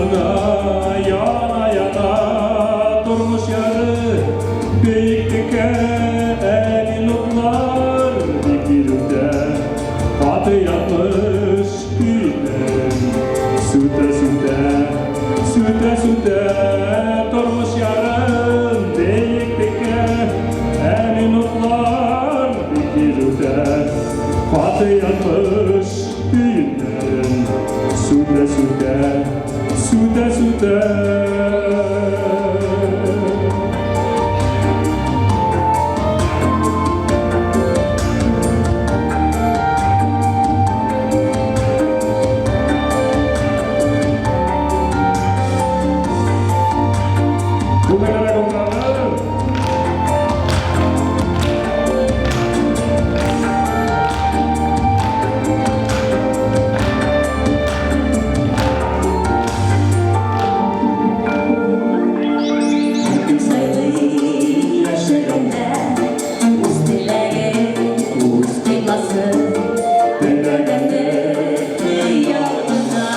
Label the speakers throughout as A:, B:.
A: Яна, яна, яна тормыш яры Бөеклеккә, ә минутлар бик тиз үтә. Каты язмыш төеннәрен сүтә-сүтә, сүтә-сүтә тормыш ярын бөеклеккә, ә минутлар бик тиз үтә. Каты язмыш төеннәрен сүтә-сүтә, сүтә-сүтә. Бу мәгәнә булганы.
B: Һәркем сайлый яшәгәндә үз теләген, үз кыйбласын. Теләгәнне хыялына,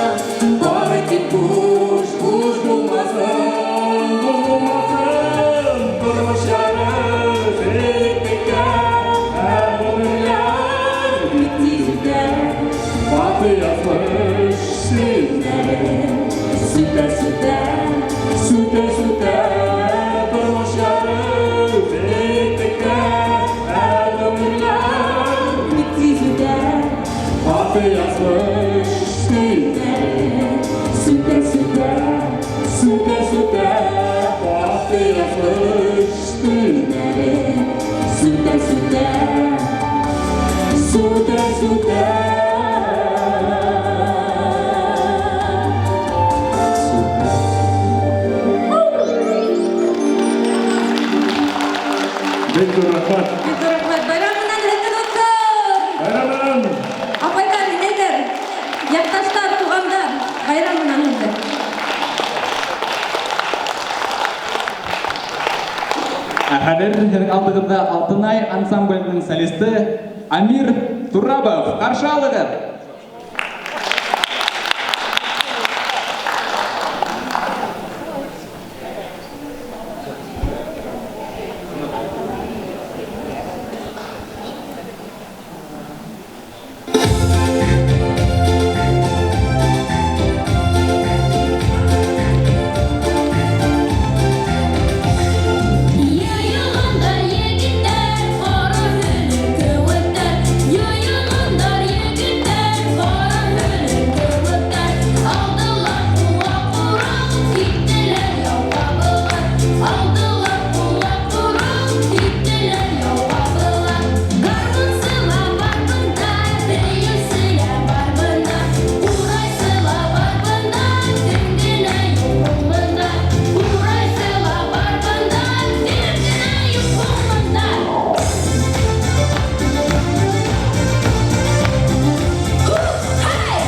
A: Бары тик буш, буш булмасын, булмасын тормыш яры бөеклеккә, ә гомерләр
B: бик тиз үтә.
A: Каты язмыш
B: Сүзләрен сүтә-сүтә,
A: сүтә-сүтә тормыш яры бөеклеккә, ә гомерләр
B: бик тиз үтә.
A: Каты язмыш
B: Сүзләрен сүтә-сүтә,
A: сүтә-сүтә каты язмыш
B: сүзләрен сүтә-сүтә,
A: сүтә-сүтә. Бик зур рәхмәт.
C: Бик зур рәхмәт. Бәйрәм белән һеҙҙе, дуҫтар!
A: Бәйрәм белән!
C: Апайлар, инәйләр, яҡташтар, туғандар, байрам менән һеҙҙе!
D: Ә хәҙер һеҙҙең алдығыҙҙа Алтынай ансамблінің солисты Амир Турабов. Ҡаршы алығыҙ!
B: Йыйылғандар егеттәр, ҡара һөлөк кеүектәр. Йыйылғандар егеттәр, ҡара һөлөк кеүектәр. Алдылар ҡулға ҡорал, киттеләр яуға былар. Алдылар ҡулға ҡорал, киттеләр яуға былар. Гармунсы ла бар бында, бейеүсе лә бар бында. Ҡурайсы ла бар бында, кем генә юҡ һуң бында. Ҡурайсы ла бар бында, кем генә юҡ һуң бында. Һай!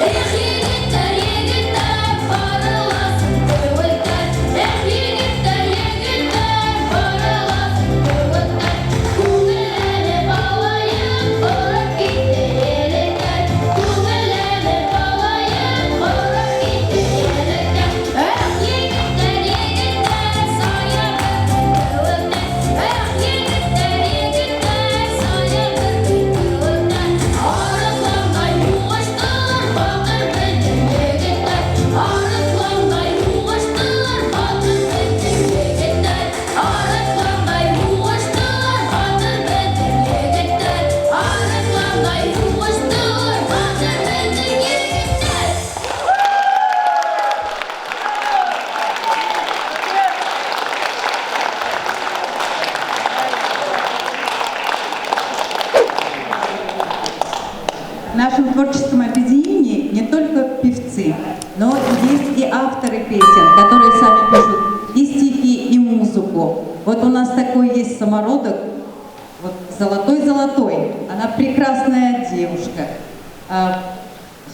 B: Эх, егеттәр, егеттәр, барыласын кеүектәр. Эх, егеттәр, егеттәр, барыласын кеүектәр. Күңелләнеп алайыҡ, ҡороп китте електәр. Күңелләнеп алайыҡ, ҡороп китте електәр. Эх, егеттәр, егеттәр, сая бөркөт кеүектәр. Эх, егеттәр, егеттәр, сая бөркөт кеүектәр. Арыҫландай һуғыштылар батыр беҙҙең егеттәр. Арыҫландай һуғыштылар батыр беҙҙең егеттәр. Арыҫландай һуғыштылар батыр беҙҙең егеттәр. Арыҫландай һуғыштылар батыр беҙҙең егеттәр.
E: В нашем творческом объединении не только певцы, но есть и авторы песен, которые сами пишут и стихи, и музыку. Вот у нас такой есть самородок, вот золотой-золотой. Она прекрасная девушка,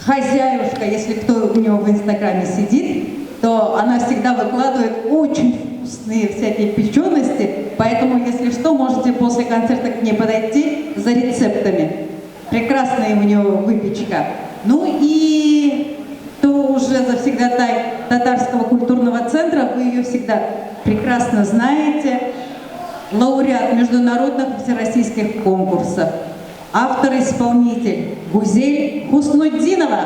E: хозяюшка, если кто у нее в Инстаграме сидит, то она всегда выкладывает очень вкусные вкусные всякие печености, поэтому, если что, можете после концерта к ней подойти за рецептами. Прекрасная у нее выпечка. Ну и то уже завсегдатай Татарского культурного центра, вы ее всегда прекрасно знаете. Лауреат международных всероссийских конкурсов, автор-исполнитель Гузель Хуснутдинова.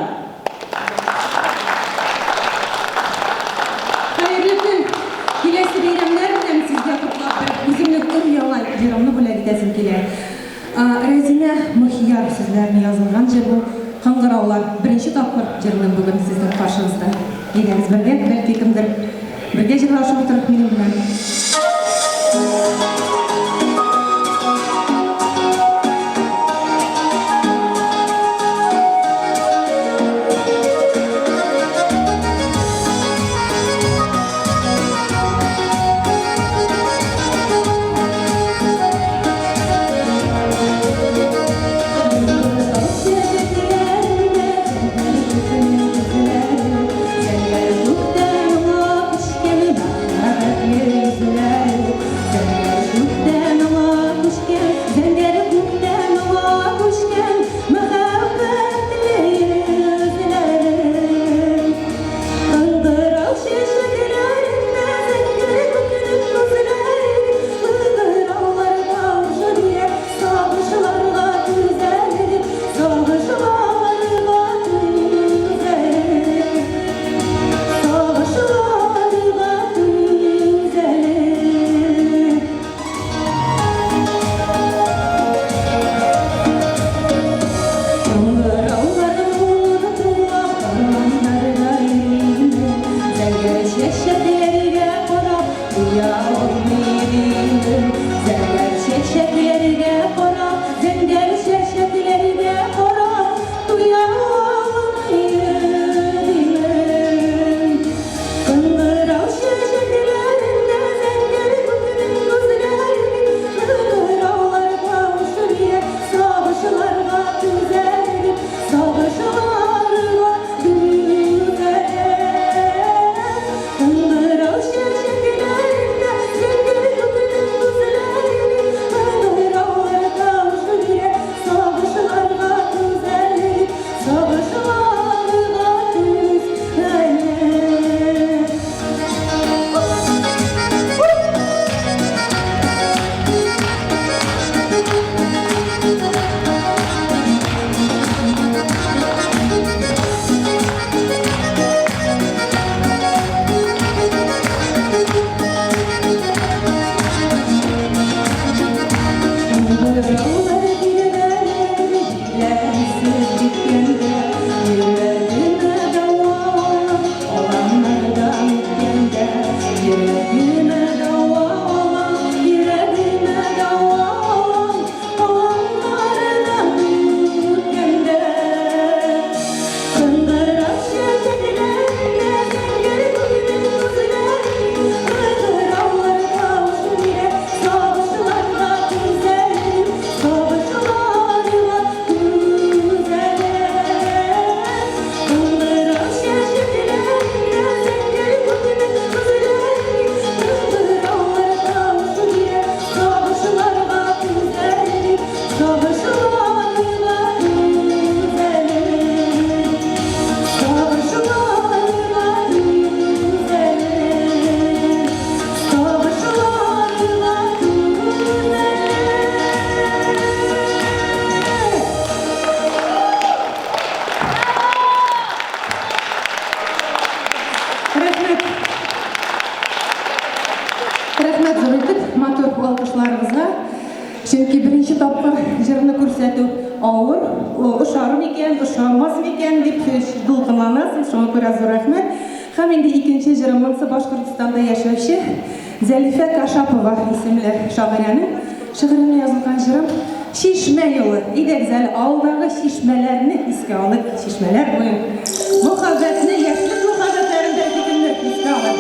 C: Хәерле көн! Киләсе бәйрәмнәр белән сезгә котлап, бер үземнең өр-яңа җырымны бүләк итәсем килә. Рәзинә Мөхияр сүзләренә язылган җыр бу. Кыңгыраулар. Беренче тапкыр җырлыйм бүген сезнең каршыгызда. Әйдәгез бергә, бәлки кемдер бергә җырлашып утырыр минем белән. Рәхмәт. Рәхмәт зур итеп матур алкышларыгызга. Чөнки беренче тапкыр җырны күрсәтү авыр, ошар микән, ошамас микән дип дулкынланасың, шуңа күрә зур рәхмәт. Һәм инде икенче җырым монсы Башкортстанда яшәүче Зәлифә Кашапова исемле шагыйрәнең шигыренә язылган җырым Чишмә юлы. Әйдәгез әле авылдагы чишмәләрне искә алыйк. Чишмәләр буен мөхәббәтне, яшьлек мөхәббәтләрен бәлки кемдер искә алыр.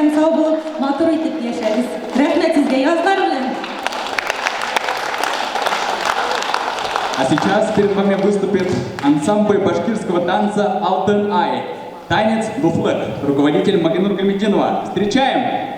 C: Исән-сау булып, матур итеп яшәгез. Рәхмәт сезгә, язлар белән!
D: А сейчас перед вами выступит ансамбль башкирского танца «Алтын Ай». Танец «Дуҫлыҡ». Руководитель Магинур Гамединова. Встречаем!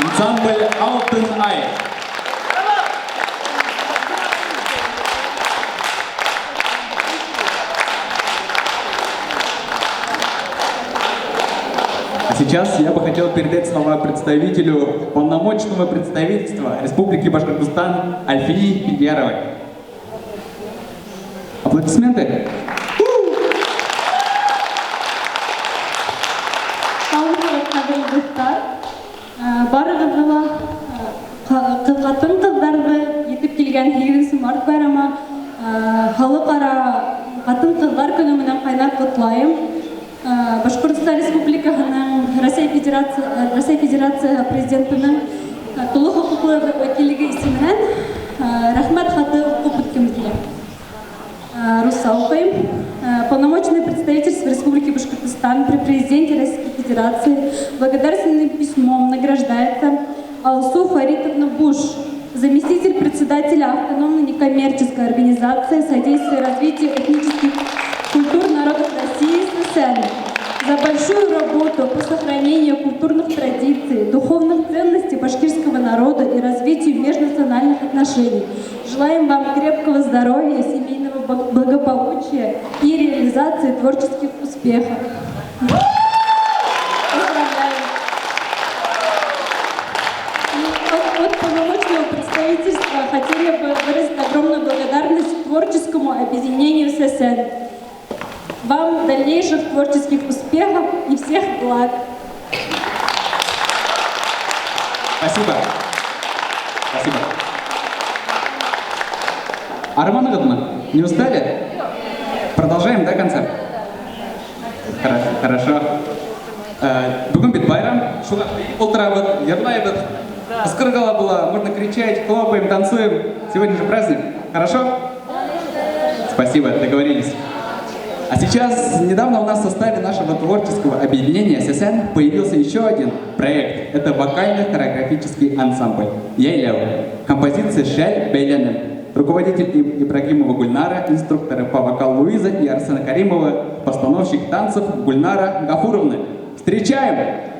D: Ансамбль «Алтын Ай». А сейчас я бы хотел передать слова представителю полномочного представительства Республики Башкортостан Альфии Хидьяровой. Аплодисменты.
F: Һаумыһығыҙ, ҡәҙерле дуҫтар. Барығыҙҙы ла ҡатын-ҡыҙҙарҙы етеп килгән 8 март байрамы халыҡ-ара ҡатын-ҡыҙҙар көнө менән ҡайнар ҡотлайым. Башкортстан Республикаһының Россия Федерация Россия Федерация Президентының тулы хокуклы вәкиллеге исеменнән рәхмәт хаты укып үткем килә. Русча укыйм. Полномочное представительство Республики Башкортостан при президенте Российской Федерации благодарственным письмом награждается Алсу Фаритовна Буш, заместитель председателя автономной некоммерческой организации содействия развитию этнических культур народов России СССР за большую работу по сохранению культурных традиций, духовных ценностей башкирского народа и развитию межнациональных отношений. Желаем вам крепкого здоровья, семейного благополучия и реализации творческих успехов. Поздравляем! И от полномочного представительства хотели бы выразить огромную благодарность творческому объединению ССН. Вам дальнейших творческих успехов и всех благ.
D: Спасибо. Спасибо. Арыманыгызмы, не устали? Продолжаем, да, концерт? Хорошо. Хорошо. Бүген бит байрам, шуңа утырабыз, йырлайбыз. Кычкырырга була, можно кричать, хлопаем, танцуем. Сегодня же праздник. Хорошо? Спасибо, договорились. А сейчас, недавно у нас в составе нашего творческого объединения ССН появился еще один проект. Это вокально-хореографический ансамбль «Яйлау». Композиция «Шәл бәйләнем». Руководитель Ибрагимова Гульнара, инструкторы по вокалу Луиза и Арсена Каримова, постановщик танцев Гульнара Гафуровны. Встречаем!